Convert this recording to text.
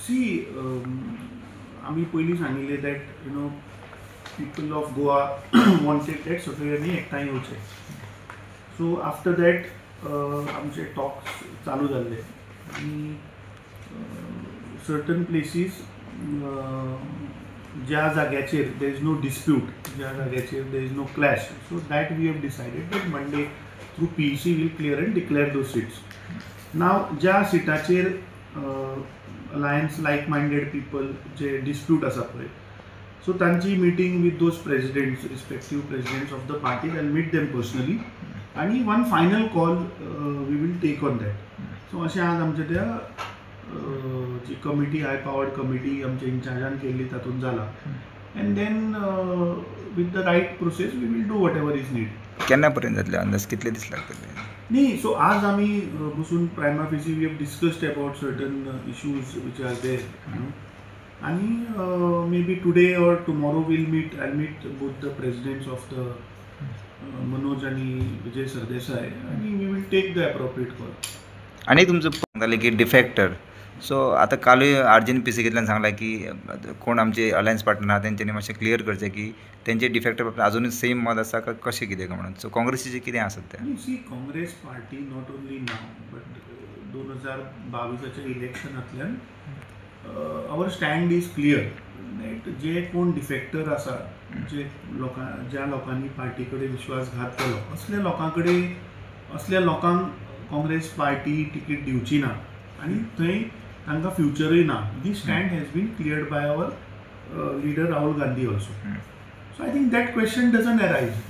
C, आमी पयलीं सांगिल्लें that people of Goa wanted that सगळ्यांनी एकठांय येवचें. सो आफ्टर that आमचे टॉक्स चालू जाल्ले आनी सर्टन प्लेसीस ज्या जाग्याचेर there is no dispute, ज्या जाग्याचेर there is no clash, so that we have decided that Monday through PEC will clear and declare those seats. Now ज्या सिटाचेर अलायन्स लायक minded people जे dispute आसा पळय, सो तांची meeting with those presidents, respective presidents of the parties, I meet them personally आनी one final call we will take on that. So अशें आज आमच्या त्या जी कमिटी, हाय पावर्ड कमिटी आमच्या इन्चार्जान केल्ली तातूंत जाला, and then with the right process we will do whatever is need. केन्ना पर्यंत जातले अंदाज, कितले दीस लागतले? न्ही, सो आज आमी बसून prima facie we have discussed about certain issues which are there, आनी maybe today or tomorrow will meet, I meet both the presidents of the Manoj आनी विजय सरदेसाय आनी we will take the appropriate call. आनी तुमचो सांगताले की डिफेक्टर, so आतां कालूय आरजीन P C घेतल्यान सांगलां की कोण आमचे अलायन्स पार्टनर आहा तेंच्यांनी मातशें क्लियर करचें की तेंचे डिफेक्टर अजुनूय सेम मत आसा काय कशें कितें काय म्हणून. सो काँग्रेसीचें कितें आसा तें? See, Congress party not only now but 2022आच्या इलेक्शनांतल्यान our stand is clear that जे कोण डिफेक्टर आसा, जे लोकां ज्या लोकांनी पार्टी कडेन विश्वासघात केलो, असल्या लोकां कडेन, असल्या लोकांक काँग्रेस पार्टी तिकीट दिवची ना आनी थंय तांकां फ्युचरूय ना. This stand has been cleared by our leader Rahul Gandhi also, so I think that question doesn't arise.